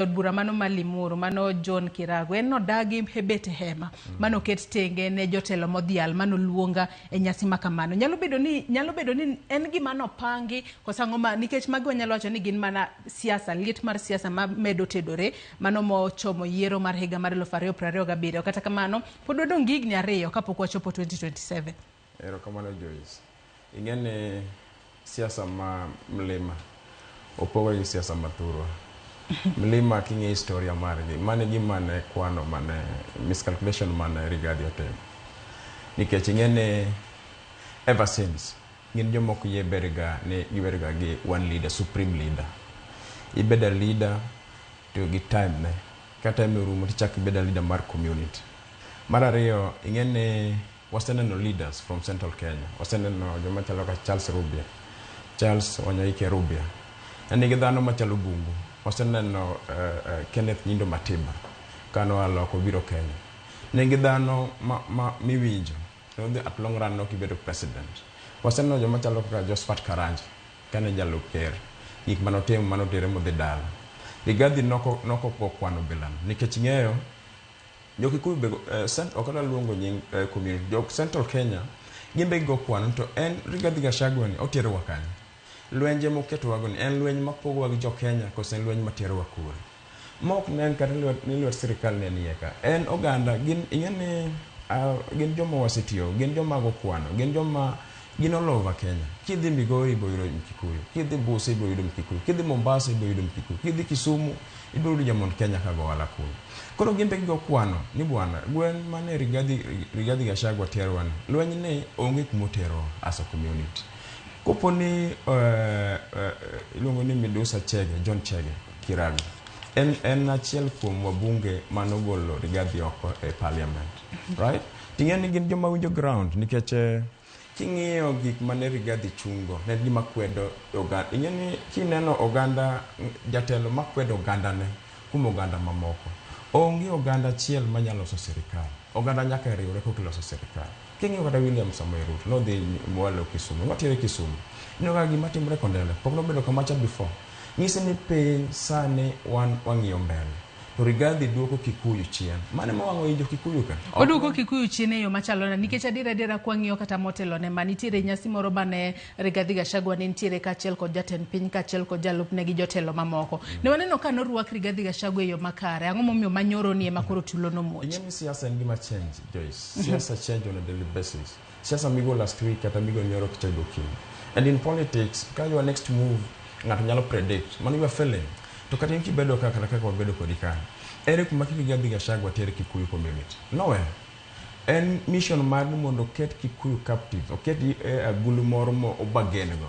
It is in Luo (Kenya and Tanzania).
Od bura mano ma Limuru, mano John Kiragu, en nodagi bet e hema manoket tenge ne jotelo modhial manoluonga e nyasi ma kamano. Nyalo bedo ni en gima nopangi koso ang'o ma nikech magi wanyalo wacho ni gin mana siasa, liet mar siasa ma medo tedore mano mochomo yiero mar higa mar 2027. Kata kamano, pod wadong' gi higni 2 kapok wachopo 2027. Erokamano, Joyce. Ing'e ni siasa ma mlima opogore gi siasa ma thurwa. Mlima king'iyo historia margi, mano e gima ne kwano mane miscalculation mane Rigathi otimo. Nikech ing'e ni ever since gin joma ok yie bedo ga ni gibedo ga gi one leader, supreme leader. Ibedo a leader to gi time ne. Ka time orumo tichako ibedo a leader mar community. Mar ariyo, ing'e ni waseneno leaders from Central Kenya. Waseneno joma chalo kaka Charles Rubia, Charles Wanyoike Rubia. Ne nigi dhano machalo Bungu. Waseneno Kenneth Nyindo Matiba kanoa loka obiro Kenya. Ne nigi dhano ma miwinjo. Nodhi at long run nok ibedo president. Waseneno joma chalo kaka Josephat Karanja kane jalup ker. Gik manotimo manotere modhi dala. Rigathi noko go kwano bilano nikech ing'eyo jo Kikuyu be ok adwa luongo nying community jo Central Kenya gin be gigo kwano to en Rigathi Gachagua ni oterowa kanye? Lwenje moketowago ni en lweny mapogowa gi jo Kenya koso en lweny materowa kure? Ma ok ne en kata ni lwet sirikal ne nie ka. En oganda gin ing'e ni gin joma wasetiyo, gin joma go kwano, gin joma gin all over Kenya. Kidhi Migori ibo yudo Mkikuyu, kidhi Busia ibo yudo Mkikuyu, kidhi Mombasa ibo yudo Mkikuyu, kidhi Kisumu ibiro yudo ja Mount Kenya ka go ohala kuno. Koro gin be gigo kwano ni bwana gwen mane Rigathi Gachagua terowa ni lweny ni onge kumoterowa as a community. Kopo ni iluongo ni Midusa Chege, John Chege Kiragu en achiel kuom wabunge manogolo Rigathi oko e parliament, right? Ting'e ni gin joma winjo ground nikech king'iyo gik mane Rigathi chungo ne en gima kwedo oganda. Ing'e ni kineno oganda jatelo makwedo ogandane kuom oganda mamoko, onge oganda achiel manyalo loso sirikal. Oganda nyaka riwre koka iloso sirikal. King'iyo kata William Samoei Ruto nodhi mwalo Kisumu, notere Kisumu. Ineno kaka gima timore Kondele pok nobedo kamacha before. Nyisi ni piny sani wan wang'iyo mbele. To Rigathi duoko Kikuyu chien. Mano ema wang'o i jo Kikuyu ka. Oduoko Kikuyu chien e yo machalo nade? Nikech adier adiera kwang'iyo kata motelo ne ma nitiere nyasi moro mane Rigathi Gachagua ne nitiere kaachiel kod jatend piny kaachiel kod jalupne gi jotelo mamoko. Ne waneno ka norwak Rigathi Gachagua e yo makare. Ang'o momiyo manyoro ni ema koro tulo nomuoch? Ing'e ni siasa en gima change, Joyce. Siasa change on a daily basis. Siasa migo last week kata migo nyoro kichego kiny. And in politics, ka your next move ng'ato nyalo predict, mano you are failing. To kata in kibedo ka kata kaka wabedo kodi ka, ere kuma Rigathi Gachagua ter Kikuyu community? Nowhere. En mission mar ni mondo oket Kikuyu captive, oket e agulu moro mo obagen go.